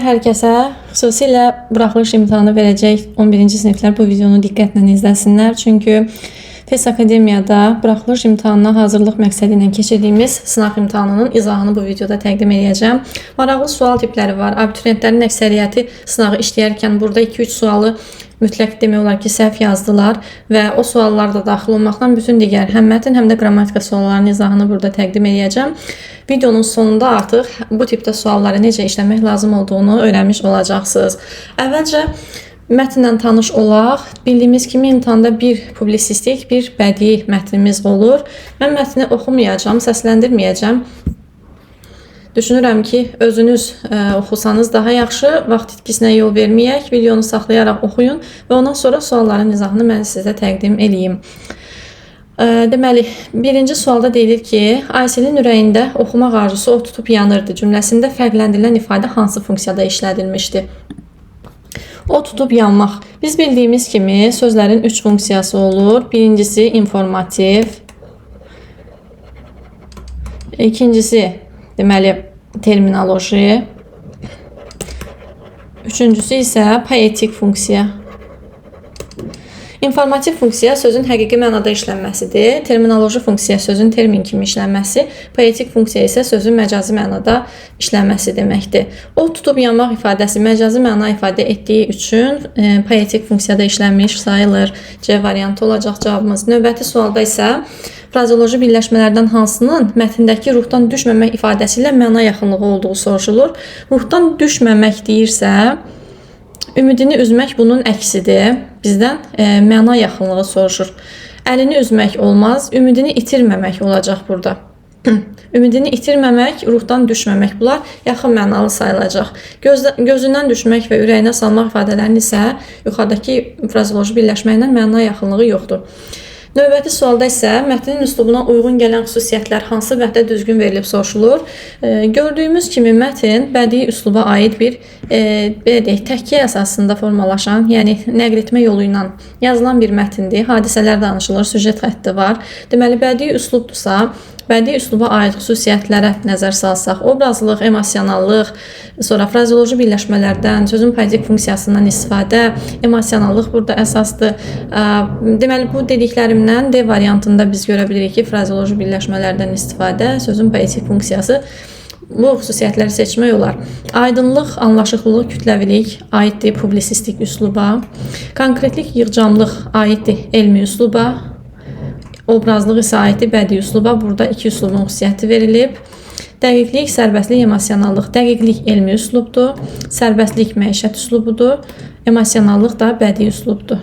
Hər kəsə, xüsusilə buraxılış imtahanı verəcək 11-ci siniflər bu videonu diqqətlə izləsinlər. Çünki FES Akademiyada buraxılış imtahanına hazırlıq məqsədi ilə keçirdiyimiz sınaq imtahanının izahını bu videoda təqdim edəcəm. Maraqlı sual tipləri var. Abituriyentlərin əksəriyyəti sınağı işləyərkən burada 2-3 sualı mütləq demək olar ki, səhv yazdılar və o suallar da daxil olmaqla bütün digər həm mətn, həm də qrammatika suallarının izahını burada təqdim edəcəm. Videonun sonunda artıq bu tipdə sualları necə işləmək lazım olduğunu öyrənmiş olacaqsınız. Əvvəlcə mətnlə tanış olaq. Bildiyimiz kimi imtahanda bir publisistik, bir bədii mətnimiz olur. Mən mətni oxumayacağam, səsləndirməyəcəm. Düşünürəm ki, özünüz oxusanız daha yaxşı, vaxt itkisinə yol verməyək, videonu saxlayaraq oxuyun və ondan sonra sualların izahını mən sizə təqdim eləyim. Deməli, birinci sualda deyilir ki, Ayselin ürəyində oxumaq arzusu od tutub yanırdı cümləsində fərqləndirilən ifadə hansı funksiyada işlədilmişdi? O tutub yanmaq. Biz bildiyimiz kimi sözlərin 3 funksiyası olur. Birincisi informativ, ikincisi deməli terminoloji, üçüncüsü isə poetik funksiya. İnformativ funksiya sözün həqiqi mənada işlənməsidir. Terminoloji funksiya sözün termin kimi işlənməsi, poetik funksiya isə sözün məcazi mənada işlənməsi deməkdir. O tutub yanmaq ifadəsi məcazi məna ifadə etdiyi üçün poetik funksiyada işlənmiş sayılır. C variantı olacaq cavabımız. Növbəti sualda isə frazeoloji birləşmələrdən hansının mətndəki ruhdan düşməmək ifadəsi ilə məna yaxınlığı olduğu soruşulur. Ruhdan düşməmək deyirsə, ümidini üzmək bunun əksidir. Bizdən məna yaxınlığı soruşur. Əlini üzmək olmaz, ümidini itirməmək olacaq burada. Ümidini itirməmək, ruhdan düşməmək, bunlar yaxın mənalı sayılacaq. Gözündən düşmək və ürəyinə salmaq ifadələrinin isə yuxarıdakı frazeoloji birləşmə ilə məna yaxınlığı yoxdur. Növbəti sualda isə mətnin üslubuna uyğun gələn xüsusiyyətlər hansı bənddə düzgün verilib soruşulur. Gördüyümüz kimi mətn bədii üsluba aid bir belə deyək, təkkiyə əsasında formalaşan, yəni nəql etmə yolu ilə yazılan bir mətndir. Hadisələr danışılır, süjet xətti var. Deməli, bədii üslubdursa, bədii üsluba aid xüsusiyyətlərə nəzər salsaq, obrazlıq, emosionallıq, sonra frazeoloji birləşmələrdən, sözün poetik funksiyasından istifadə, emosionallıq burada əsasdır. Deməli, bu dediklərimdən D variantında biz görə bilirik ki, frazeoloji birləşmələrdən istifadə, sözün poetik funksiyası, bu xüsusiyyətləri seçmək olar. Aydınlıq, anlaşıqlılıq, kütləvilik aiddir publisistik üsluba, konkretlik, yığcamlıq aiddir elmi üsluba, obrazlıq isə aiddir bədii üsluba. Burada iki üslubun xüsusiyyəti verilib. Dəqiqlik, sərbəstlik, emosionallıq. Dəqiqlik elmi üslubdur, sərbəstlik məişət üslubudur, emosionallıq da bədii üslubdur.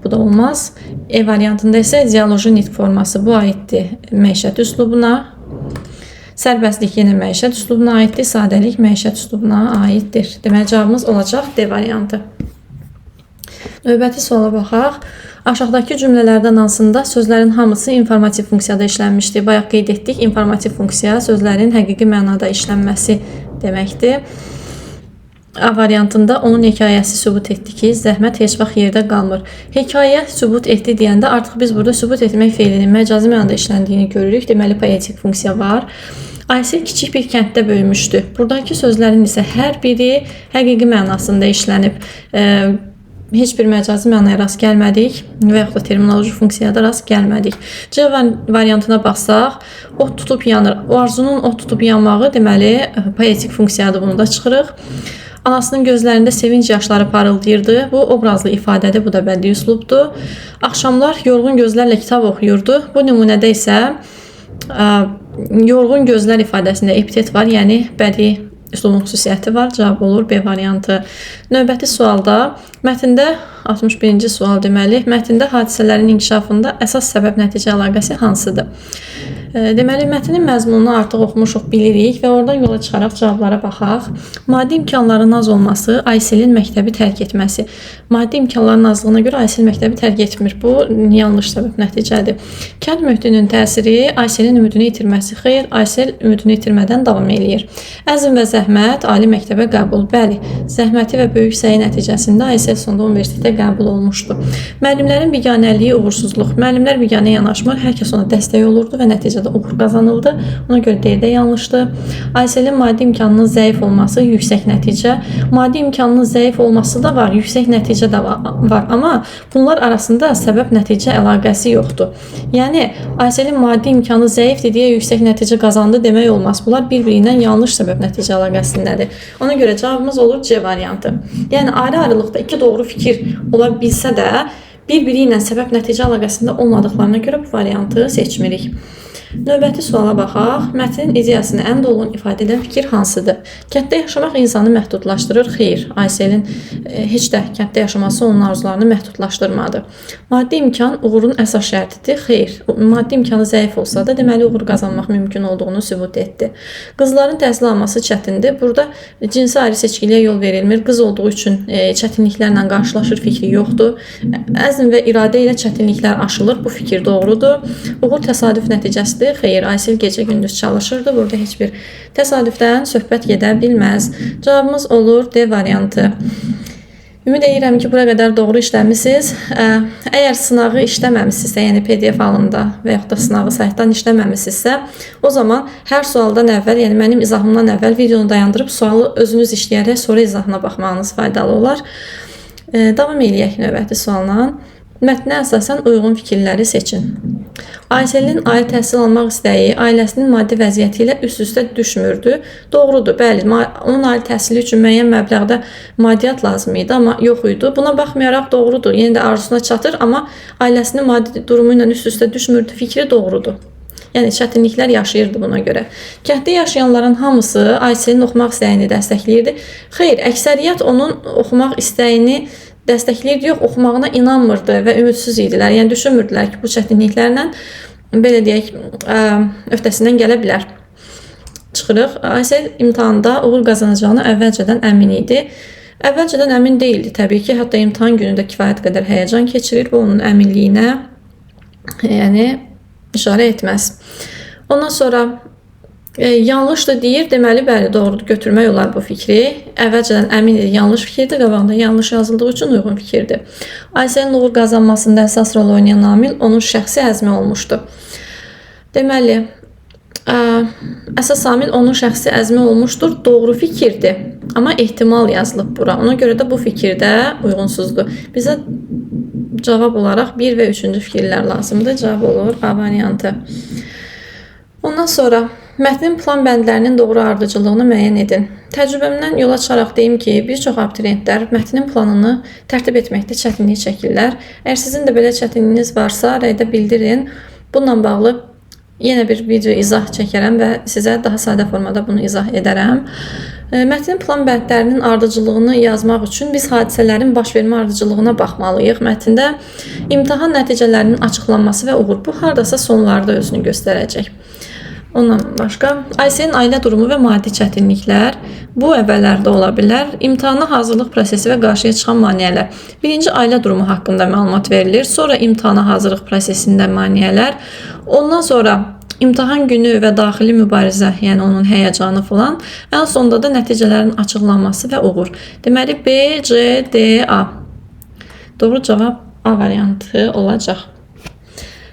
Bu da olmaz. E variantında isə dialoji nitq forması, bu aiddir məişət üslubuna. Sərbəstlik yenə məişət üslubuna aiddir, sadəlik məişət üslubuna aiddir. Deməli, cavabımız olacaq D variantı. Növbəti suala baxaq. Aşağıdakı cümlələrdən hansında sözlərin hamısı informativ funksiyada işlənmişdir? Bayaq qeyd etdik, informativ funksiya sözlərin həqiqi mənada işlənməsi deməkdir. A variantında onun hekayəsi sübut etdi ki, zəhmət heç vaxt yerdə qalmır. Hekayə sübut etdi deyəndə artıq biz burada sübut etmək feilinin məcazi mənada işləndiyini görürük. Deməli, poetik funksiya var. Aysel kiçik bir kənddə böyümüşdü. Buradakı sözlərin isə hər biri həqiqi mənasında işlənib. Heç bir məcazi mənaya rast gəlmədik və yaxud da terminoloji funksiyaya da rast gəlmədik. C variantına baxsaq, od tutub yanır. O arzunun od tutub yanmağı, deməli, poetik funksiyadır, bunu da çıxırıq. Anasının gözlərində sevinc yaşları parıldayırdı. Bu obrazlı ifadədir, bu da bədii üslubdur. Axşamlar yorğun gözlərlə kitab oxuyurdu. Bu nümunədə isə yorğun gözlər ifadəsində epitet var, yəni bədii üslubun xüsusiyyəti var. Cavab olur B variantı. Növbəti sualda mətndə 61-ci sual deməli, mətndə hadisələrin inkişafında əsas səbəb-nəticə əlaqəsi hansıdır? Deməli, mətnin məzmununu artıq oxumuşuq, bilirik və oradan yola çıxaraq cavablara baxaq. Maddi imkanların az olması, Ayselin məktəbi tərk etməsi. Maddi imkanların azlığına görə Aysel məktəbi tərk etmir. Bu yanlış səbəb-nəticədir. Kənd mühitinin təsiri, Ayselin ümidini itirməsi. Xeyr, Aysel ümidini itirmədən davam eləyir. Əzm və zəhmət, ali məktəbə qəbul. Bəli, zəhməti və böyük səyi nəticəsində Aysel sonda universitetə qəbul olmuşdu. Müəllimlərin biganəliyi, uğursuzluq. Müəllimlər biganə yanaşmır, hər kəs ona dəstək olurdu və nəticədə nəticədə uğur qazanıldı. Ona görə D də yanlışdır. Ayselin maddi imkanının zəif olması yüksək nəticə. Maddi imkanının zəif olması da var, yüksək nəticə də var. Amma bunlar arasında səbəb-nəticə əlaqəsi yoxdur. Yəni Ayselin maddi imkanı zəifdir deyə yüksək nəticə qazandı demək olmaz. Bunlar bir-birindən yanlış səbəb-nəticə əlaqəsindədir. Ona görə cavabımız olur C variantı. Yəni ayrı-ayrılıqda iki doğru fikir ola bilsə də bir-biri ilə səbəb-nəticə əlaqəsində olmadıqlarına görə bu variantı seçmirik. Növbəti suala baxaq. Mətnin ideyasını ən dolğun ifadə edən fikir hansıdır? Kənddə yaşamaq insanı məhdudlaşdırır. Xeyr, Ayselin heç də kənddə yaşaması onun arzularını məhdudlaşdırmadı. Maddi imkan uğurun əsas şərtidir. Xeyr, maddi imkanı zəif olsa da, deməli uğur qazanmaq mümkün olduğunu sübut etdi. Qızların təhsil alması çətindir. Burada cinsi ayrı seçkiliyə yol verilmir. Qız olduğu üçün çətinliklərlə qarşılaşır fikri yoxdur. Əzm və iradə ilə çətinliklər aşılır. Bu fikir doğrudur. Uğur təsadüf nəticəsidir. Xeyr, Aysel gecə-gündüz çalışırdı. Burada heç bir təsadüfdən söhbət gedə bilməz. Cavabımız olur D variantı. Ümid edirəm ki, bura qədər doğru işləmisiniz. Əgər sınağı işləməmisinizsə, yəni PDF halında və yaxud da sınağı saytdan işləməmisinizsə, o zaman hər sualdan əvvəl, yəni mənim izahımdan əvvəl videonu dayandırıb sualı özünüz işləyərək sonra izahına baxmağınız faydalı olar. Davam eləyək növbəti sualla. Mətnə əsasən uyğun fikirləri seçin. Ayselin ali təhsil almaq istəyi ailəsinin maddi vəziyyəti ilə üst-üstə düşmürdü. Doğrudur, bəli, onun ali təhsili üçün müəyyən məbləğdə maddiyyat lazım idi, amma yox idi. Buna baxmayaraq doğrudur, yenə də arzusuna çatır, amma ailəsinin maddi durumu ilə üst-üstə düşmürdü fikri doğrudur. Yəni çətinliklər yaşayırdı buna görə. Kənddə yaşayanların hamısı Ayselin oxumaq istəyini dəstəkləyirdi. Xeyr, əksəriyyət onun oxumaq istəyini dəstəkləyirdi, yox, oxumağına inanmırdı və ümidsiz idilər. Yəni düşünmürdülər ki, bu çətinliklərlə belə deyək, öhdəsindən gələ bilər. Çıxırıq. Aysel imtahanda uğur qazanacağına əvvəlcədən əmin idi. Əvvəlcədən əmin deyildi təbii ki, hətta imtahan günü də kifayət qədər həyəcan keçirir. Bu onun əminliyinə, yəni işarə etməz. Ondan sonra yanlış da deyir, deməli, bəli, doğrudur, götürmək olar bu fikri. Əvvəlcədən əmin idi, yanlış fikirdir, qabağında yanlış yazıldığı üçün uyğun fikirdir. Ayselin uğur qazanmasında əsas rol oynayan amil onun şəxsi əzmi olmuşdu. Deməli, əsas amil onun şəxsi əzmi olmuşdur, doğru fikirdir. Amma ehtimal yazılıb bura. Ona görə də bu fikir də uyğunsuzdur. Bizə cavab olaraq 1 və 3-cü fikirlər lazımdır. Cavab olur A variantı. Ondan sonra mətnin plan bəndlərinin doğru ardıcıllığını müəyyən edin. Təcrübəmdən yola çıxaraq deyim ki, bir çox abituriyentlər mətnin planını tərtib etməkdə çətinlik çəkirlər. Əgər sizin də belə çətinliyiniz varsa, rəydə bildirin. Bununla bağlı yenə bir video izah çəkərəm və sizə daha sadə formada bunu izah edərəm. Mətnin plan bəndlərinin ardıcıllığını yazmaq üçün biz hadisələrin baş vermə ardıcıllığına baxmalıyıq. Mətndə imtahan nəticələrinin açıqlanması və uğur bu hardasa sonlarda özünü göstərəcək. Ondan başqa Ayselin ailə durumu və maddi çətinliklər bu əvvəllərdə ola bilər. İmtahana hazırlıq prosesi və qarşıya çıxan maneələr. Birinci ailə durumu haqqında məlumat verilir. Sonra imtahana hazırlıq prosesində maneələr. Ondan sonra imtahan günü və daxili mübarizə, yəni onun həyəcanı filan. Ən sonda da nəticələrin açıqlanması və uğur. Deməli B, C, D, A. Doğru cavab A variantı olacaq.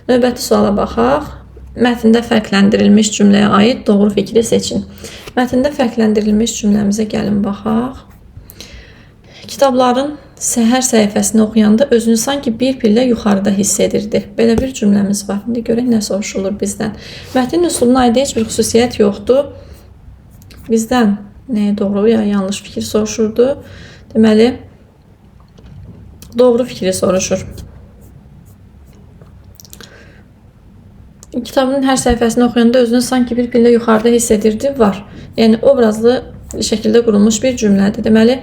Növbəti suala baxaq. Mətndə fərqləndirilmiş cümləyə aid doğru fikri seçin. Mətndə fərqləndirilmiş cümləmizə gəlin baxaq. Kitabların səhər səhifəsini oxuyanda özünü sanki bir pillə yuxarıda hiss edirdi. Belə bir cümləmiz var. İndi görək nə soruşulur bizdən. Mətnin üslubuna aid heç bir xüsusiyyət yoxdur. Bizdən nəyə doğru ya yanlış fikir soruşurdu. Deməli, doğru fikri soruşur. Kitabın hər səhifəsini oxuyanda özünü sanki bir pillə yuxarıda hiss edirdi. Var. Yəni, obrazlı şəkildə qurulmuş bir cümlədir. Deməli,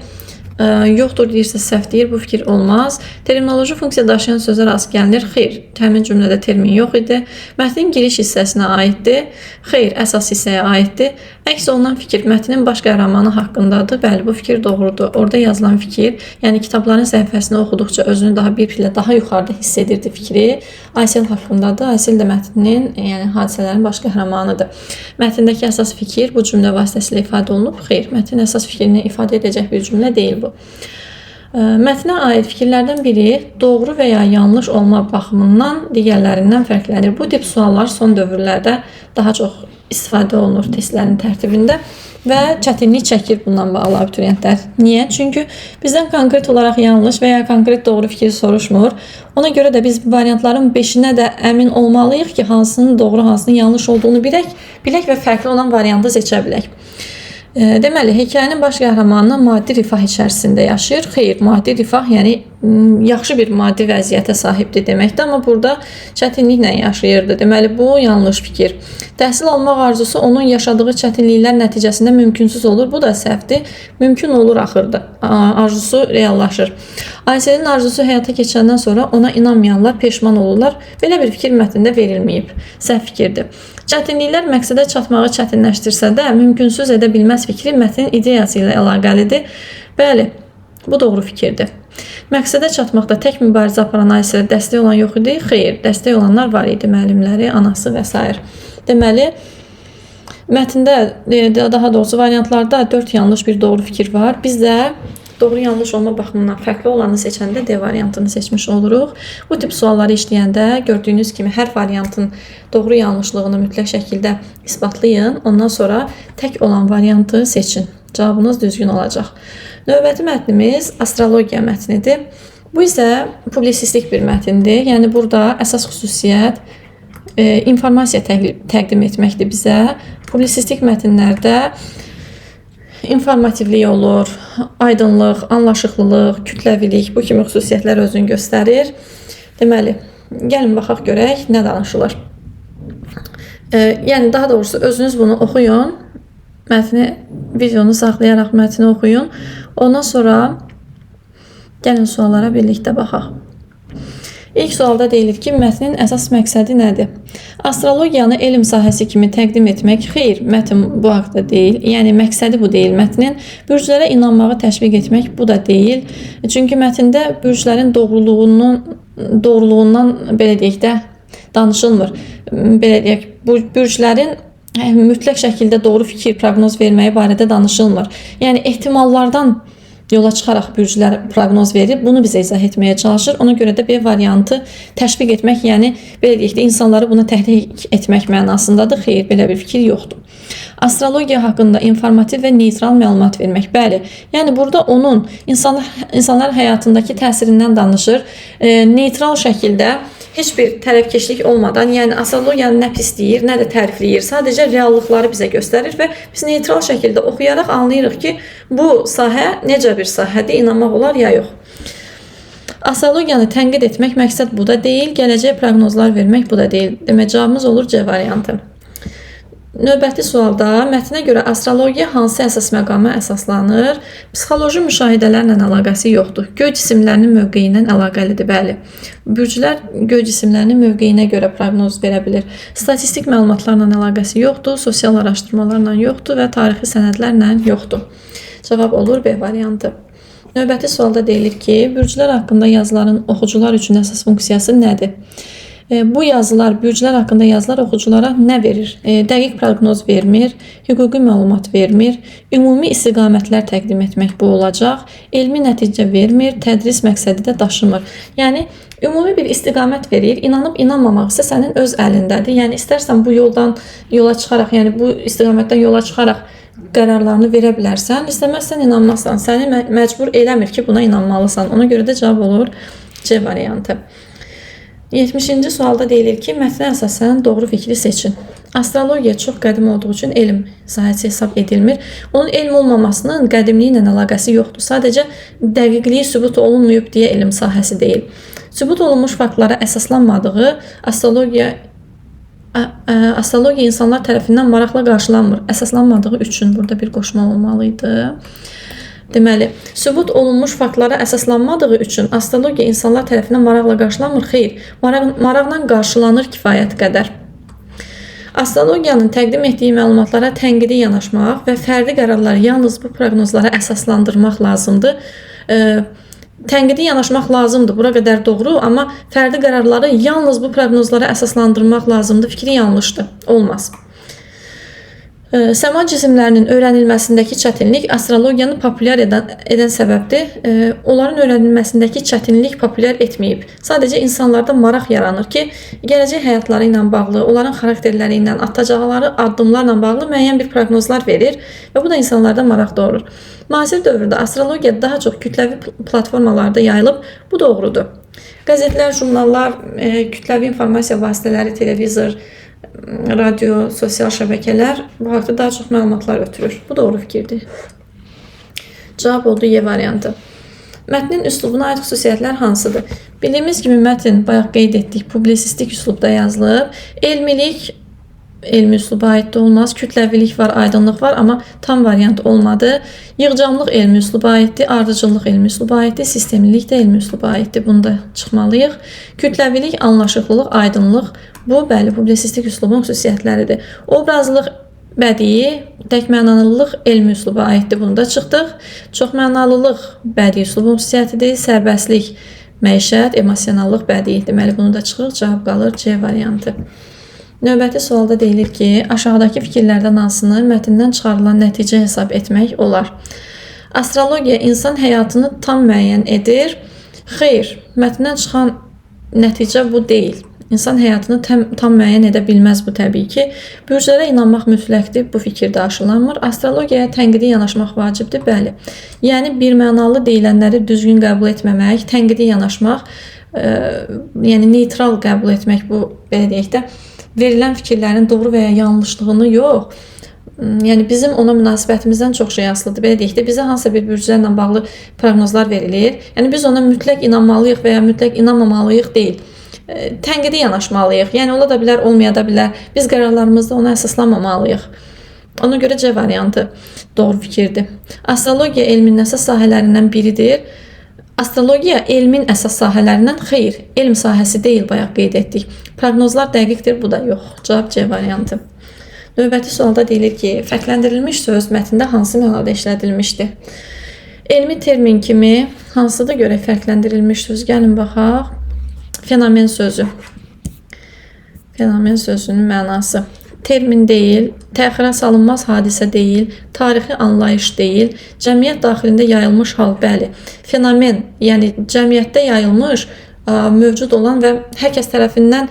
yoxdur deyirsə səhv deyir, bu fikir olmaz. Terminoloji funksiya daşıyan sözə rast gəlinir. Xeyr, həmin cümlədə termin yox idi. Mətnin giriş hissəsinə aiddir. Xeyr, əsas hissəyə aiddir. Əks olunan fikir mətnin baş qəhrəmanı haqqındadır. Bəli, bu fikir doğrudur. Orada yazılan fikir, yəni kitabların səhifəsini oxuduqca özünü daha bir pillə daha yuxarıda hiss edirdi fikri. Aysel haqqındadır. Aysel də mətnin, yəni hadisələrin baş qəhrəmanıdır. Mətndəki əsas fikir bu cümlə vasitəsilə ifadə olunub. Xeyr, mətnin əsas fikrini ifadə edəcək bir cümlə deyil bu. Mətnə aid fikirlərdən biri doğru və ya yanlış olma baxımından digərlərindən fərqlənir. Bu tip suallar son dövrlərdə daha çox istifadə olunur testlərin tərtibində və çətinlik çəkir bundan bağlı abituriyentlər. Niyə? Çünki bizdən konkret olaraq yanlış və ya konkret doğru fikir soruşmur. Ona görə də biz variantların 5-inə də əmin olmalıyıq ki, hansının doğru, hansının yanlış olduğunu bilək və fərqli olan variantı seçə bilək. Deməli, hekayənin baş qəhrəmanı maddi rifah içərisində yaşayır. Xeyr, maddi rifah, yəni yaxşı bir maddi vəziyyətə sahibdir deməkdir, amma burada çətinliklə yaşayırdı. Deməli, bu yanlış fikir. Təhsil almaq arzusu onun yaşadığı çətinliklər nəticəsində mümkünsüz olur. Bu da səhvdir. Mümkün olur axırda. Arzusu reallaşır. Ayselin arzusu həyata keçəndən sonra ona inanmayanlar peşman olurlar. Belə bir fikir mətndə verilməyib. Səhv fikirdir. Çətinliklər məqsədə çatmağı çətinləşdirsə də mümkünsüz edə bilməz fikri mətnin ideyası ilə əlaqəlidir. Bəli, bu doğru fikirdir. Məqsədə çatmaqda tək mübarizə aparan Ayselə dəstək olan yox idi. Xeyr, dəstək olanlar var idi, müəllimləri, anası və s. Deməli, mətndə, daha doğrusu variantlarda 4 yanlış bir doğru fikir var. Biz də doğru yanlış olma baxımından fərqli olanı seçəndə D variantını seçmiş oluruq. Bu tip sualları işləyəndə gördüyünüz kimi hər variantın doğru yanlışlığını mütləq şəkildə isbatlayın. Ondan sonra tək olan variantı seçin. Cavabınız düzgün olacaq. Növbəti mətnimiz astrologiya mətnidir. Bu isə publisistik bir mətindir. Yəni burada əsas xüsusiyyət informasiya təqdim etməkdir bizə. Publisistik mətnlərdə informativlik olur, aydınlıq, anlaşıqlılıq, kütləvilik, bu kimi xüsusiyyətlər özünü göstərir. Deməli, gəlin baxaq görək nə danışılır. Yəni daha doğrusu özünüz bunu oxuyun. Mətni, videonu saxlayaraq mətni oxuyun. Ondan sonra gəlin suallara birlikdə baxaq. İlk sualda deyilir ki, mətnin əsas məqsədi nədir? Astrologiyanı elm sahəsi kimi təqdim etmək, xeyr, mətn bu haqda deyil. Yəni məqsədi bu deyil mətnin. Bürclərə inanmağı təşviq etmək bu da deyil. Çünki mətndə bürclərin doğruluğundan belə deyək də danışılmır. Belə deyək, bu bürclərin mütləq şəkildə doğru fikir, proqnoz verməyi barədə danışılmır. Yəni ehtimallardan yola çıxaraq bürclər proqnoz verir. Bunu bizə izah etməyə çalışır. Ona görə də B variantı təşviq etmək, yəni belə deyək də insanları buna təhrik etmək mənasındadır. Xeyr, belə bir fikir yoxdur. Astrologiya haqqında informativ və neytral məlumat vermək. Bəli, yəni burada onun insanlar həyatındakı təsirindən danışır. Neytral şəkildə heç bir tərəfkeşlik olmadan, yəni astrologiyanı nə pisləyir, nə də tərifləyir. Sadəcə reallıqları bizə göstərir və biz neytral şəkildə oxuyaraq anlayırıq ki, bu sahə necə bir sahədir, inanmaq olar ya yox. Astrologiyanı tənqid etmək məqsəd bu da deyil, gələcəyə proqnozlar vermək bu da deyil. Demək, cavabımız olur C variantı. Növbəti sualda mətnə görə astrologiya hansı əsas məqama əsaslanır? Psixoloji müşahidələrlə əlaqəsi yoxdur. Göy cisimlərinin mövqeyi ilə əlaqəlidir, bəli. Bürclər göy cisimlərinin mövqeyinə görə proqnoz verə bilir. Statistik məlumatlarla əlaqəsi yoxdur, sosial araşdırmalarla yoxdur və tarixi sənədlərlə yoxdur. Cavab olur B variantı. Növbəti sualda deyilir ki, bürclər haqqında yazıların oxucular üçün əsas funksiyası nədir? Bu yazılar, bürclər haqqında yazılar oxuculara nə verir? Dəqiq proqnoz vermir, hüquqi məlumat vermir, ümumi istiqamətlər təqdim etmək bu olacaq, elmi nəticə vermir, tədris məqsədi də daşımır. Yəni, ümumi bir istiqamət verir, inanıb inanmamaq isə sənin öz əlindədir. Yəni, istərsən bu yoldan yola çıxaraq, yəni bu istiqamətdən yola çıxaraq qərarlarını verə bilərsən, istəməzsən inanmazsan. Səni məcbur eləmir ki, buna inanmalısan. Ona görə də cavab olur C variantı. 70-ci sualda deyilir ki, mətnə əsasən doğru fikri seçin. Astrologiya çox qədim olduğu üçün elm sahəsi hesab edilmir. Onun elm olmamasının qədimliyi ilə əlaqəsi yoxdur. Sadəcə dəqiqliyi sübut olunmayıb deyə elm sahəsi deyil. Sübut olunmuş faktlara əsaslanmadığı astrologiya insanlar tərəfindən maraqla qarşılanmır. Əsaslanmadığı üçün burada bir qoşma olmalıydı. Deməli, sübut olunmuş faktlara əsaslanmadığı üçün astrologiya insanlar tərəfindən maraqla qarşılanmır. Xeyr, maraqla qarşılanır kifayət qədər. Astrologiyanın təqdim etdiyi məlumatlara tənqidi yanaşmaq və fərdi qərarları yalnız bu proqnozlara əsaslandırmaq lazımdır. Tənqidi yanaşmaq lazımdır, bura qədər doğru, amma fərdi qərarları yalnız bu proqnozlara əsaslandırmaq lazımdır. Fikri yanlışdır, olmaz. Səma cisimlərinin öyrənilməsindəki çətinlik astrologiyanı populyar edən səbəbdir. Onların öyrənilməsindəki çətinlik populyar etməyib. Sadəcə insanlarda maraq yaranır ki, gələcək həyatları ilə bağlı, onların xarakterləri ilə, atacaqları addımlarla bağlı müəyyən bir proqnozlar verir və bu da insanlarda maraq doğurur. Müasir dövrdə astrologiya daha çox kütləvi platformalarda yayılıb. Bu doğrudur. Qəzetlər, jurnallar, kütləvi informasiya vasitələri, televizor, radio, sosial şəbəkələr bu haqda daha çox məlumatlar ötürür. Bu doğru fikirdir. Cavab oldu Y variantı. Mətnin üslubuna aid xüsusiyyətlər hansıdır? Bildiyimiz kimi mətn, bayaq qeyd etdik, publisistik üslubda yazılıb. Elmilik, elmi üsluba aid də olmaz. Kütləvilik var, aydınlıq var, amma tam variant olmadı. Yığcamlıq elmi üsluba aiddir, ardıcıllıq elmi üsluba aiddir, sistemlilik də elmi üsluba aiddir. Bunu da çıxmalıyıq. Kütləvilik, anlaşıqlılıq, aydınlıq. Bu, bəli, publisistik üslubun xüsusiyyətləridir. Obrazlıq bədii, təkmənalılıq elmi üsluba aiddir. Bunu da çıxdıq. Çoxmənalılıq bədii üslubun xüsusiyyətidir. Sərbəstlik məişət, emosionallıq bədii. Deməli, bunu da çıxırıq. Cavab qalır C variantı. Növbəti sualda deyilir ki, aşağıdakı fikirlərdən hansını mətndən çıxarılan nəticə hesab etmək olar? Astrologiya insan həyatını tam müəyyən edir. Xeyr, mətndən çıxan nəticə bu deyil. İnsan həyatını tam müəyyən edə bilməz bu təbii ki. Bürclərə inanmaq mütləqdir, bu fikir də aşılanmır. Astrologiyaya tənqidi yanaşmaq vacibdir, bəli. Yəni birmənalı deyilənləri düzgün qəbul etməmək, tənqidi yanaşmaq, yəni neytral qəbul etmək bu, belə deyək də, verilən fikirlərin doğru və ya yanlışlığını yox, yəni bizim ona münasibətimizdən çox şey asılıdır. Belə deyək də, bizə hansısa bir bürclərlə bağlı proqnozlar verilir. Yəni biz ona mütləq inanmalıyıq və ya mütləq inanmamalıyıq deyil. Tənqidi yanaşmalıyıq. Yəni ola da bilər, olmaya da bilər. Biz qərarlarımızda ona əsaslanmamalıyıq. Ona görə C variantı doğru fikirdir. Astrologiya elminin əsas sahələrindən biridir. Astrologiya elmin əsas sahələrindən xeyr, elm sahəsi deyil, bayaq qeyd etdik. Proqnozlar dəqiqdir, bu da yox. Cavab C variantı. Növbəti sualda deyilir ki, fərqləndirilmiş söz mətndə hansı mənada işlədilmişdir? Elmi termin kimi hansıda görə fərqləndirilmiş söz? Gəlin baxaq. Fenomen sözü. Fenomen sözünün mənası. Termin deyil, təxirə salınmaz hadisə deyil, tarixi anlayış deyil, cəmiyyət daxilində yayılmış hal, bəli. Fenomen, yəni cəmiyyətdə yayılmış, mövcud olan və hər kəs tərəfindən,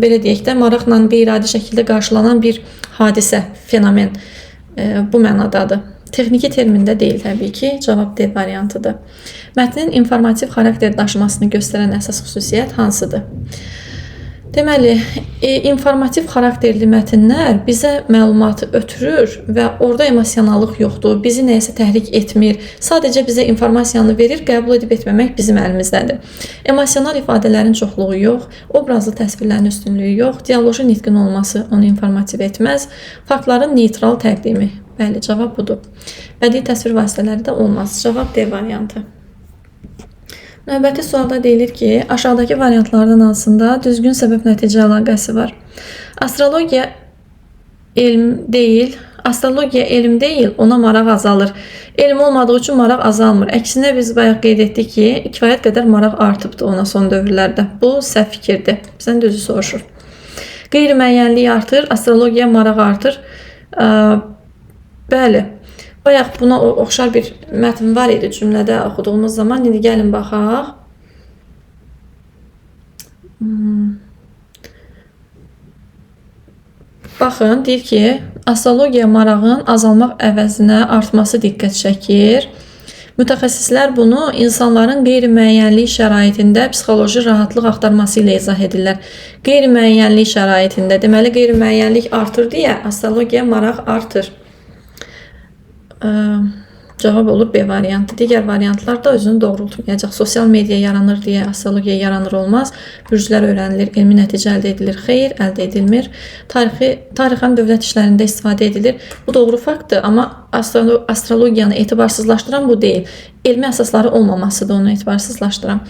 belə deyək də, maraqla qeyri-adi şəkildə qarşılanan bir hadisə, fenomen bu mənadadır. Texniki termində deyil təbii ki, cavab D variantıdır. Mətnin informativ xarakter daşımasını göstərən əsas xüsusiyyət hansıdır? Deməli, informativ xarakterli mətnlər bizə məlumatı ötürür və orada emosionallıq yoxdur, bizi nəyəsə təhrik etmir, sadəcə bizə informasiyanı verir, qəbul edib etməmək bizim əlimizdədir. Emosional ifadələrin çoxluğu yox, obrazlı təsvirlərin üstünlüyü yox, dialoji nitqin olması onu informativ etməz, faktların neytral təqdimi. Bəli, cavab budur. Bədii təsvir vasitələri də olmaz. Cavab D variantı. Növbəti sualda deyilir ki, aşağıdakı variantlardan hansında düzgün səbəb-nəticə əlaqəsi var? Astrologiya elm deyil, astrologiya elm deyil, ona maraq azalır. Elm olmadığı üçün maraq azalmır. Əksinə biz bayaq qeyd etdik ki, kifayət qədər maraq artıbdır ona son dövrlərdə. Bu səhv fikirdir. Bizdən düzü soruşur. Qeyri-müəyyənlik artır, astrologiya maraq artır. Bəli. Bayaq buna oxşar bir mətn var idi cümlədə oxuduğumuz zaman. İndi gəlin baxaq. Baxın, deyir ki, astrologiya marağın azalmaq əvəzinə artması diqqət çəkir. Mütəxəssislər bunu insanların qeyri-müəyyənlik şəraitində psixoloji rahatlıq axtarması ilə izah edirlər. Qeyri-müəyyənlik şəraitində, deməli qeyri-müəyyənlik artır deyə astrologiya maraq artır. Cavab olur B variantı. Digər variantlar da özünü doğrultmayacaq. Sosial media yaranır deyə astrologiya yaranır olmaz. Bürclər öyrənilir, elmi nəticə əldə edilir. Xeyr, əldə edilmir. Tarixən dövlət işlərində istifadə edilir. Bu doğru faktdır, amma astrologiyanı etibarsızlaşdıran bu deyil. Elmi əsasları olmamasıdır onu etibarsızlaşdıran.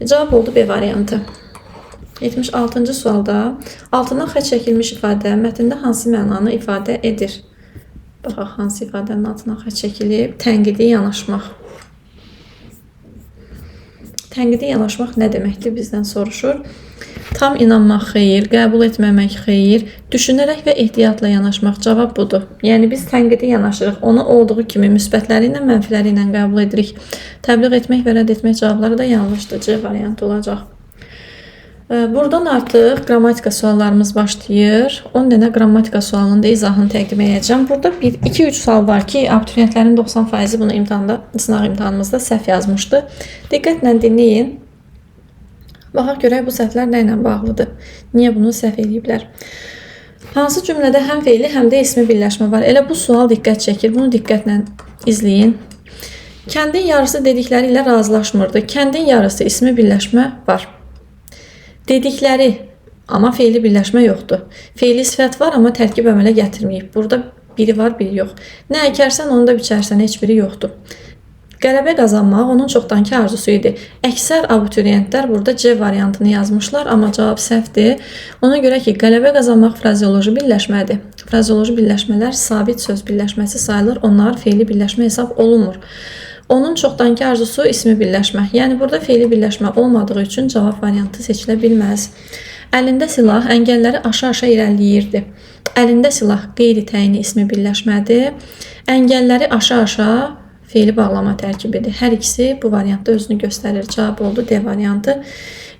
Cavab oldu B variantı. 76-cı sualda altından xətt çəkilmiş ifadə mətndə hansı mənanı ifadə edir? Baxaq, hansı ifadənin altına xətt çəkilib? Tənqidi yanaşmaq. Tənqidi yanaşmaq nə deməkdir bizdən soruşur. Tam inanmaq xeyir, qəbul etməmək xeyir, düşünərək və ehtiyatla yanaşmaq cavab budur. Yəni biz tənqidi yanaşırıq, onu olduğu kimi müsbətləri ilə, mənfiləri ilə qəbul edirik. Təbliğ etmək və rədd etmək cavabları da yanlışdır. C variantı olacaq. Buradan artıq qrammatika suallarımız başlayır. 10 dənə qrammatika sualının da izahını təqdim edəcəm. Burada 1, 2, 3 sual var ki, abituriyentlərin 90%-i bunu imtahanda, sınaq imtahanımızda səhv yazmışdı. Diqqətlə dinləyin. Baxaq görək bu səhvlər nə ilə bağlıdır? Niyə bunu səhv eləyiblər? Hansı cümlədə həm feili, həm də ismi birləşmə var? Elə bu sual diqqət çəkir. Bunu diqqətlə izləyin. Kəndin yarısı dedikləri ilə razılaşmırdı. Kəndin yarısı ismi birləşmə var. Dedikləri, amma feili birləşmə yoxdur. Feili sifət var, amma tərkib əmələ gətirməyib. Burada biri var, biri yox. Nə əkərsən, onu da biçərsən, heç biri yoxdur. Qələbə qazanmaq onun çoxdankı arzusu idi. Əksər abituriyentlər burada C variantını yazmışlar, amma cavab səhvdir. Ona görə ki, qələbə qazanmaq frazeoloji birləşmədir. Frazeoloji birləşmələr sabit söz birləşməsi sayılır. Onlar feili birləşmə hesab olunmur. Onun çoxdankı arzusu ismi birləşmə. Yəni burada feili birləşmə olmadığı üçün cavab variantı seçilə bilməz. Əlində silah əngəlləri aşa-aşa irəliləyirdi. Əlində silah qeyri-təyini ismi birləşmədir. Əngəlləri aşa-aşa feili bağlama tərkibidir. Hər ikisi bu variantda özünü göstərir. Cavab oldu D variantı.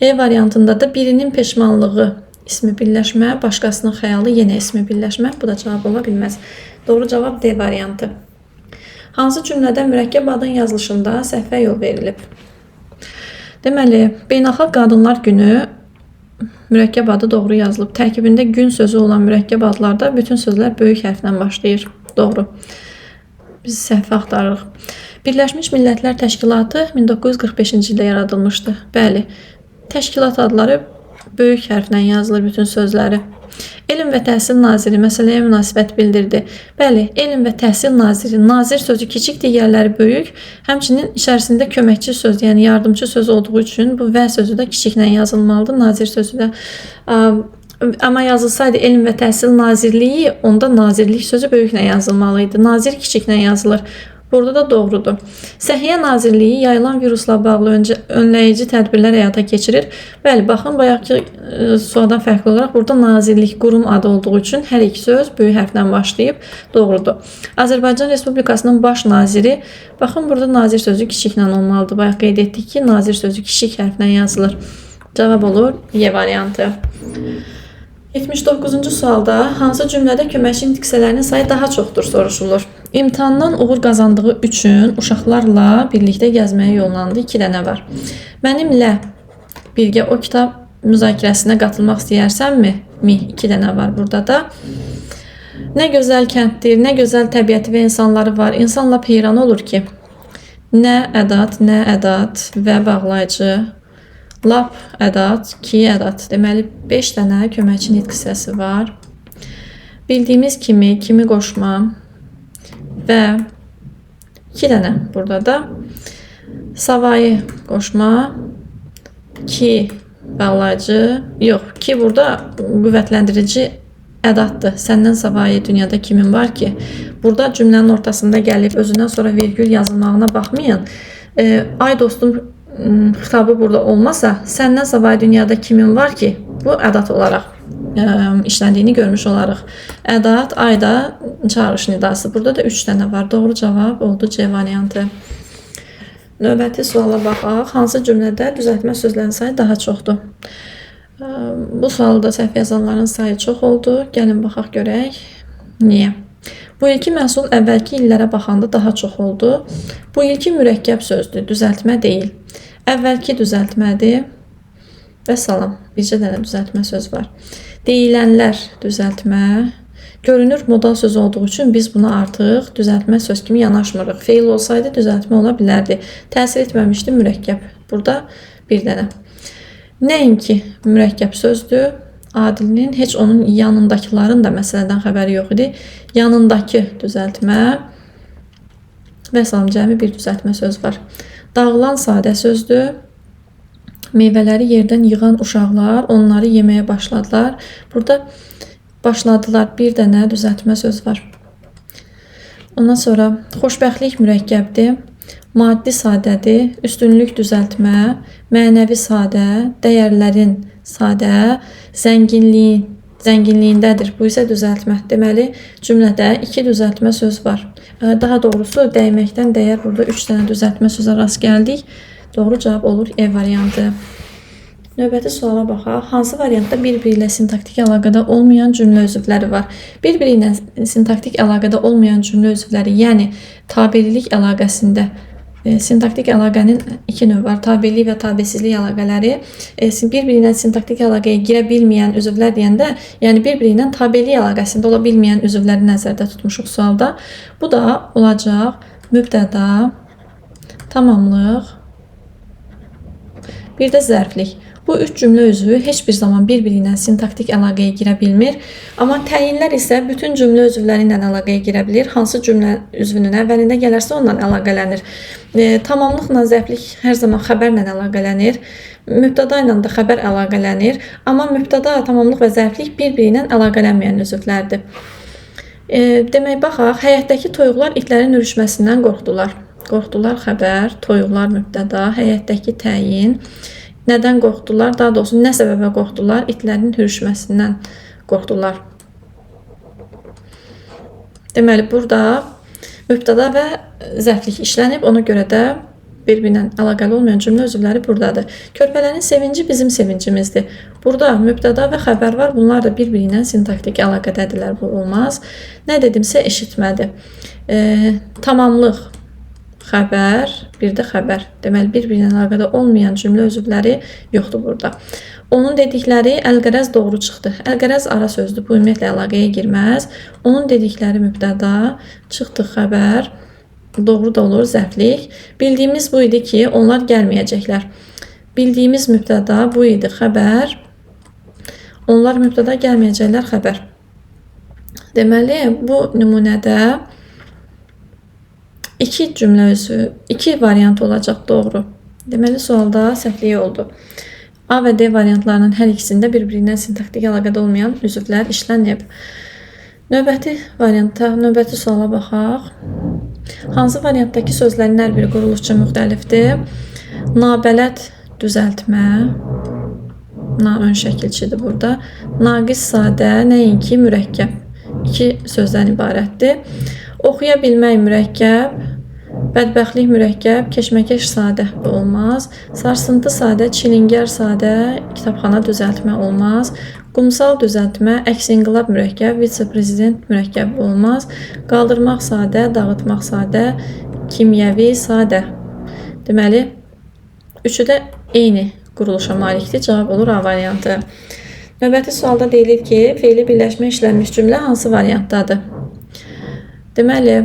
E variantında da birinin peşmanlığı ismi birləşmə, başqasının xəyalı yenə ismi birləşmə. Bu da cavab ola bilməz. Doğru cavab D variantı. Hansı cümlədə mürəkkəb adın yazılışında səhvə yol verilib? Deməli, Beynəlxalq Qadınlar Günü mürəkkəb adı doğru yazılıb. Tərkibində gün sözü olan mürəkkəb adlarda bütün sözlər böyük hərflə başlayır. Doğru. Biz səhvə axtarırıq. Birləşmiş Millətlər Təşkilatı 1945-ci ildə yaradılmışdı. Bəli, təşkilat adları böyük hərflə yazılır bütün sözləri. Elm və Təhsil Naziri məsələyə münasibət bildirdi. Bəli, Elm və Təhsil Naziri, nazir sözü kiçik, digərləri böyük. Həmçinin içərisində köməkçi söz, yəni yardımçı söz olduğu üçün bu və sözü də kiçiklə yazılmalıdır. Nazir sözü də. Amma yazılsaydı Elm və Təhsil Nazirliyi, onda nazirlik sözü böyüklə yazılmalı idi. Nazir kiçiklə yazılır. Burada da doğrudur. Səhiyyə Nazirliyi yayılan virusla bağlı önləyici tədbirlər həyata keçirir. Bəli, baxın, bayaqki sualdan fərqli olaraq burada nazirlik qurum adı olduğu üçün hər iki söz böyük hərflə başlayıb. Doğrudur. Azərbaycan Respublikasının baş naziri, baxın, burada nazir sözü kiçiklə olmalıdır. Bayaq qeyd etdik ki, nazir sözü kiçik hərflə yazılır. Cavab olur Y variantı. 79-cu sualda hansı cümlədə köməkçi nitq hissələrinin sayı daha çoxdur soruşulur. İmtahandan uğur qazandığı üçün uşaqlarla birlikdə gəzməyə yollandı. 2 dənə var. Mənimlə birgə o kitab müzakirəsinə qatılmaq istəyirsənmi? Mi. 2 dənə var burada da. Nə gözəl kənddir, nə gözəl təbiəti və insanları var. İnsan lap heyran olur ki, nə ədat, nə ədat və bağlayıcı, lap ədat, ki ədat. Deməli, 5 dənə köməkçi nitq hissəsi var. Bildiyimiz kimi, kimi qoşma və 2 dənə burada da savayı qoşma, ki bağlayıcı, yox, ki burada qüvvətləndirici ədatdır. Səndən savayı dünyada kimin var ki? Burada cümlənin ortasında gəlib özündən sonra vergül yazılmağına baxmayın. Ay dostum xitabı burada olmasa, səndən savayı dünyada kimin var ki? Bu ədat olaraq işləndiyini görmüş olarıq. Ədat, ayda çağırış nidası. Burada da 3 dənə var. Doğru cavab oldu C variantı. Növbəti suala baxaq. Hansı cümlədə düzəltmə sözlərinin sayı daha çoxdur? Bu sualda səhv yazanların sayı çox oldu. Gəlin baxaq görək. Niyə? Bu ilki məhsul əvvəlki illərə baxanda daha çox oldu. Bu ilki mürəkkəb sözdür, düzəltmə deyil. Əvvəlki düzəltmədir. Və salam. Bircə dənə düzəltmə söz var. Deyilənlər düzəltmə. Görünür modal söz olduğu üçün biz buna artıq düzəltmə söz kimi yanaşmırıq. Feil olsaydı düzəltmə ola bilərdi. Təsir etməmişdi mürəkkəb. Burada bir dənə. Nəinki mürəkkəb sözdür. Adilin heç onun yanındakıların da məsələdən xəbəri yox idi. Yanındakı düzəltmə və salam cəmi bir düzəltmə söz var. Dağılan sadə sözdür. Meyvələri yerdən yığan uşaqlar onları yeməyə başladılar. Burada başladılar bir dənə düzəltmə söz var. Ondan sonra xoşbəxtlik mürəkkəbdir. Maddi sadədir, üstünlük düzəltmə, mənəvi sadə, dəyərlərin sadə, zənginliyin, zənginliyindədir. Bu isə düzəltmə. Deməli, cümlədə 2 düzəltmə söz var. Daha doğrusu, dəyməkdən dəyər burada 3 dənə düzəltmə sözə rast gəldik. Doğru cavab olur E variantı. Növbəti suala baxaq. Hansı variantda bir-biri ilə sintaktik əlaqədə olmayan cümlə üzvləri var? Bir-biri ilə sintaktik əlaqədə olmayan cümlə üzvləri, yəni tabelilik əlaqəsində sintaktik əlaqənin iki növü var. Tabelik və tabesizlik əlaqələri. Bir-biri ilə sintaktik əlaqəyə girə bilməyən üzvlər deyəndə, yəni bir-biri ilə tabelik əlaqəsində ola bilməyən üzvləri nəzərdə tutmuşuq sualda. Bu da olacaq mübtəda, tamamlıq, bir də zərflik. Bu üç cümlə üzvü heç bir zaman bir-biri ilə sintaktik əlaqəyə girə bilmir. Amma təyinlər isə bütün cümlə üzvləri ilə əlaqəyə girə bilir. Hansı cümlə üzvünün əvvəlində gələrsə onunla əlaqələnir. Tamamlıqla zərflik hər zaman xəbərlə əlaqələnir. Mübtəda ilə də xəbər əlaqələnir. Amma mübtəda, tamamlıq və zərflik bir-biri ilə əlaqələnməyən üzvlərdir. Demək, baxaq, həyətdəki toyuqlar itlərin ürüşməsindən qorxdular. Qorxdular xəbər, toyuqlar mübtəda, həyətdəki təyin. Nədən qorxdular? Daha doğrusu, nə səbəbə qorxdular? İtlərin hürüşməsindən qorxdular. Deməli, burada mübtəda və zərflik işlənib. Ona görə də bir-birinə əlaqəli olmayan cümlə üzvləri buradadır. Körpələrin sevinci bizim sevincimizdir. Burada mübtəda və xəbər var. Bunlar da bir-biri ilə sintaktik əlaqədədirlər. Bu olmaz. Nə dedimsə eşitmədi. Tamamlıq, xəbər, bir də xəbər. Deməli, bir-birinə əlaqədə olmayan cümlə üzvləri yoxdur burada. Onun dedikləri əlqərəz doğru çıxdı. Əlqərəz ara sözdür. Bu ümumiyyətlə əlaqəyə girməz. Onun dedikləri mübtəda, çıxdı xəbər, doğru da olur zərflik. Bildiyimiz bu idi ki, onlar gəlməyəcəklər. Bildiyimiz mübtəda, bu idi xəbər. Onlar mübtəda, gəlməyəcəklər xəbər. Deməli, bu nümunədə iki cümlə üzvü, iki variant olacaq doğru. Deməli, sualda səhvlik oldu. A və D variantlarının hər ikisində bir-birindən sintaktik əlaqədə olmayan üzvlər işlənib. Növbəti varianta, növbəti suala baxaq. Hansı variantdakı sözlərin hər biri quruluşca müxtəlifdir? Nabələd düzəltmə, na ön şəkilçidir burada. Naqis sadə, nəinki mürəkkəb. İki sözdən ibarətdir. Oxuya bilmək mürəkkəb, bədbəxtlik mürəkkəb, keşməkeş sadə, bu olmaz. Sarsıntı sadə, çilingər sadə, kitabxana düzəltmə olmaz. Qumsal düzəltmə, əks inqilab mürəkkəb, vitse-prezident mürəkkəb olmaz. Qaldırmaq sadə, dağıtmaq sadə, kimyəvi sadə. Deməli, üçü də eyni quruluşa malikdir. Cavab olur A variantı. Növbəti sualda deyilir ki, feili birləşmə işlənmiş cümlə hansı variantdadır? Deməli,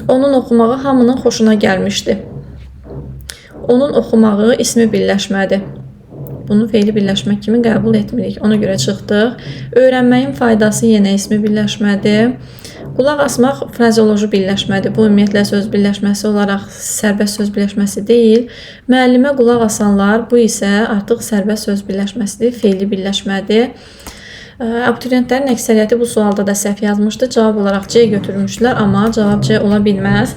onun oxumağı hamının xoşuna gəlmişdi. Onun oxumağı ismi birləşmədir. Bunu feili birləşmə kimi qəbul etmirik. Ona görə çıxdıq. Öyrənməyin faydası yenə ismi birləşmədir. Qulaq asmaq frazeoloji birləşmədir. Bu, ümumiyyətlə, söz birləşməsi olaraq sərbəst söz birləşməsi deyil. Müəllimə qulaq asanlar, bu isə artıq sərbəst söz birləşməsidir, feili birləşmədir. Abituriyentlərin əksəriyyəti bu sualda da səhv yazmışdı. Cavab olaraq C götürmüşdülər, amma cavab C ola bilməz.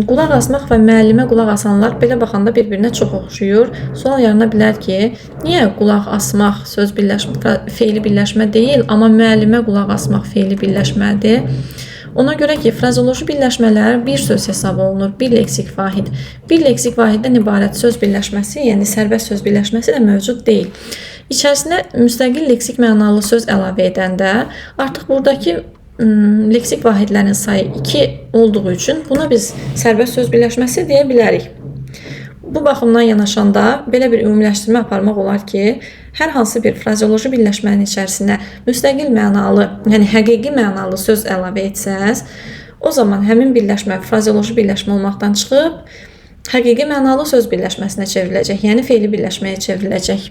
Qulaq asmaq və müəllimə qulaq asanlar belə baxanda bir-birinə çox oxşuyur. Sual yarana bilər ki, niyə qulaq asmaq söz birləşmə, feili birləşmə deyil, amma müəllimə qulaq asmaq feili birləşmədir? Ona görə ki, frazeoloji birləşmələr bir söz hesab olunur, bir leksik vahid. Bir leksik vahiddən ibarət söz birləşməsi, yəni sərbəst söz birləşməsi də mövcud deyil. İçərisinə müstəqil leksik mənalı söz əlavə edəndə artıq buradakı leksik vahidlərin sayı 2 olduğu üçün buna biz sərbəst söz birləşməsi deyə bilərik. Bu baxımdan yanaşanda belə bir ümumiləşdirmə aparmaq olar ki, hər hansı bir frazeoloji birləşmənin içərisinə müstəqil mənalı, yəni həqiqi mənalı söz əlavə etsəz, o zaman həmin birləşmə frazeoloji birləşmə olmaqdan çıxıb həqiqi mənalı söz birləşməsinə çevriləcək, yəni feili birləşməyə çevriləcək.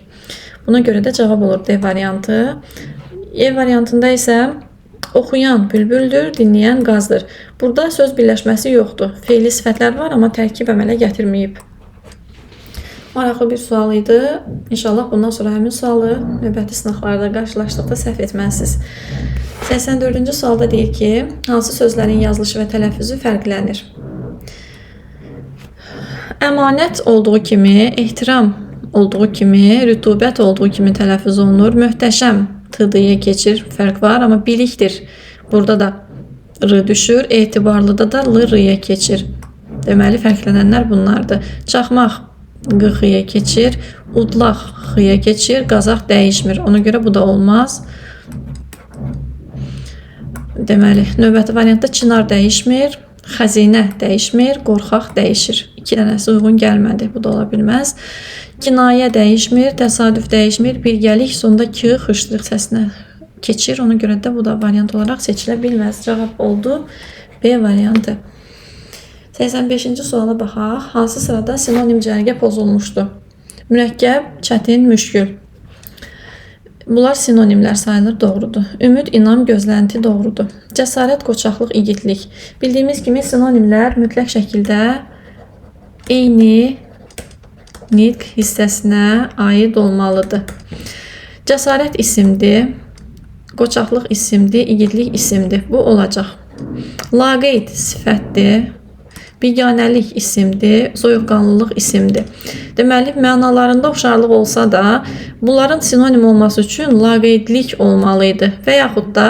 Buna görə də cavab olur D variantı. E variantında isə oxuyan bülbüldür, dinləyən qazdır. Burada söz birləşməsi yoxdur. Feili sifətlər var, amma tərkib əmələ gətirməyib. Maraqlı bir sual idi. İnşallah bundan sonra həmin sualı növbəti sınaqlarda qarşılaşdıqda səhv etməzsiniz. 84-cü sualda deyir ki, hansı sözlərin yazılışı və tələffüzü fərqlənir? Əmanət olduğu kimi, ehtiram olduğu kimi, rütubət olduğu kimi tələffüz olunur. Möhtəşəm T-D-yə keçir, fərq var, amma bilikdir. Burada da R düşür, etibarlıda da L R-yə keçir. Deməli, fərqlənənlər bunlardır. Çaxmaq Q-X-yə keçir, udlaq X-yə keçir, qazaq dəyişmir. Ona görə bu da olmaz. Deməli, növbəti variantda çınar dəyişmir, xəzinə dəyişmir, qorxaq dəyişir. İki dənəsi uyğun gəlmədi. Bu da ola bilməz. Kinayə dəyişmir, təsadüf dəyişmir, birgəlik sonda K xışdırıq səsinə keçir. Ona görə də bu da variant olaraq seçilə bilməz. Cavab oldu B variantı. 85-ci suala baxaq. Hansı sırada sinonim cərgə pozulmuşdu? Mürəkkəb, çətin, müşkül. Bunlar sinonimlər sayılır, doğrudur. Ümid, inam, gözlənti doğrudur. Cəsarət, qoçaqlıq, igidlik. Bildiyimiz kimi sinonimlər mütləq şəkildə eyni nitq hissəsinə aid olmalıdır. Cəsarət isimdir, qoçaqlıq isimdir, igidlik isimdir. Bu olacaq. Laqeyd sifətdir. Biganəlik isimdir, soyuqqanlılıq isimdir. Deməli, mənalarında oxşarlıq olsa da, bunların sinonim olması üçün laqeydlik olmalı idi və yaxud da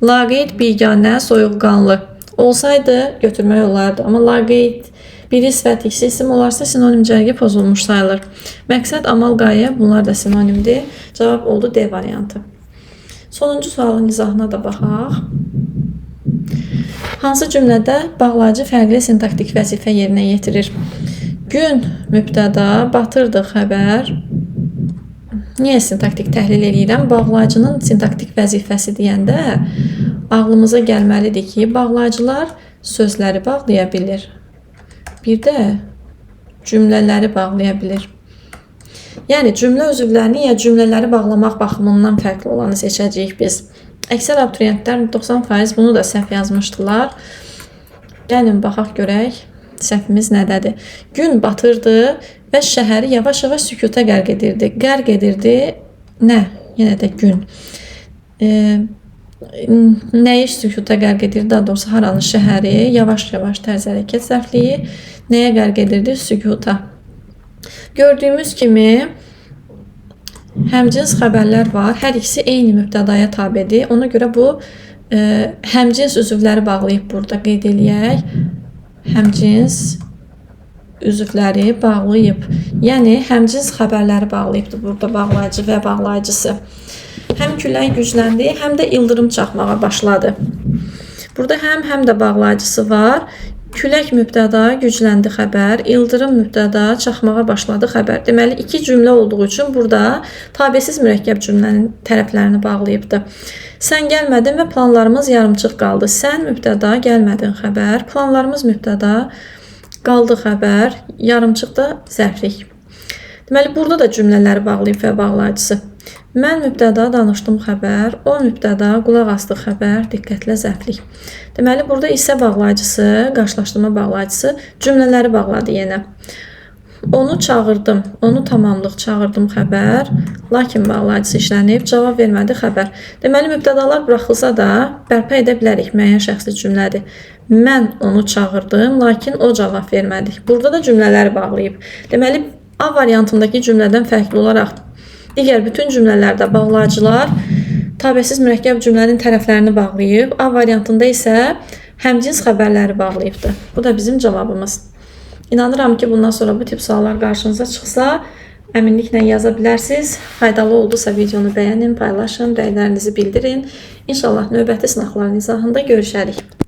laqeyd, biganə, soyuqqanlı olsaydı götürmək olardı. Amma laqeyd biri sifət, ikisi isim olarsa sinonim cərgə pozulmuş sayılır. Məqsəd, amal, qayə bunlar da sinonimdir. Cavab oldu D variantı. Sonuncu sualın izahına da baxaq. Hansı cümlədə bağlayıcı fərqli sintaktik vəzifə yerinə yetirir? Gün mübtəda, batırdı xəbər. Niyə sintaktik təhlil eləyirəm? Bağlayıcının sintaktik vəzifəsi deyəndə ağlımıza gəlməlidir ki, bağlayıcılar sözləri bağlaya bilir. Bir də cümlələri bağlaya bilir. Yəni cümlə üzvlərini ya cümlələri bağlamaq baxımından fərqli olanı seçəcəyik biz. Əksər abituriyentlər 90% bunu da səhv yazmışdılar. Gəlin baxaq görək səhvimiz nədədir. Gün batırdı və şəhəri yavaş-yavaş sükuta qərq edirdi. Qərq edirdi nə? Yenə də gün. Nəyi sükuta qərq edirdi? Daha doğrusu haranı? Şəhəri yavaş-yavaş tərz hərəkət zərfliyi nəyə qərq edirdi? Sükuta. Gördüyümüz kimi həmcins xəbərlər var. Hər ikisi eyni mübtədaya tabedir. Ona görə bu həmcins üzvləri bağlayıb burada qeyd eləyək. Həmcins üzvləri bağlayıb. Yəni həmcins xəbərləri bağlayıbdır burada bağlayıcı və bağlayıcısı. Həm külək gücləndi, həm də ildırım çaxmağa başladı. Burada həm də bağlayıcısı var. Külək mübtəda, gücləndi xəbər, ildırım mübtəda, çaxmağa başladı xəbər. Deməli, iki cümlə olduğu üçün burada tabesiz mürəkkəb cümlənin tərəflərini bağlayıbdır. Sən gəlmədin və planlarımız yarımçıq qaldı. Sən mübtəda, gəlmədin xəbər, planlarımız mübtəda, qaldı xəbər, yarımçıq da zərflik. Deməli, burada da cümlələri bağlayıb və bağlayıcısı. Mən mübtəda danışdım xəbər, o mübtəda qulaq asdı xəbər, diqqətlə zərflik. Deməli, burada isə bağlayıcısı, qarşılaşdırma bağlayıcısı cümlələri bağladı yenə. Onu çağırdım, onu tamamlıq çağırdım xəbər, lakin bağlayıcısı işlənib, cavab vermədi xəbər. Deməli, mübtədalar buraxılsa da bərpa edə bilərik, müəyyən şəxsli cümlədir. Mən onu çağırdım, lakin o cavab vermədi. Burada da cümlələri bağlayıb. Deməli, A variantındakı cümlədən fərqli olaraq digər bütün cümlələrdə bağlayıcılar tabesiz mürəkkəb cümlənin tərəflərini bağlayıb, A variantında isə həmcins xəbərləri bağlayıbdır. Bu da bizim cavabımız. İnanıram ki, bundan sonra bu tip suallar qarşınıza çıxsa, əminliklə yaza bilərsiniz. Faydalı oldusa videonu bəyənin, paylaşın, rəylərinizi bildirin. İnşallah növbəti sınaqların izahında görüşərik.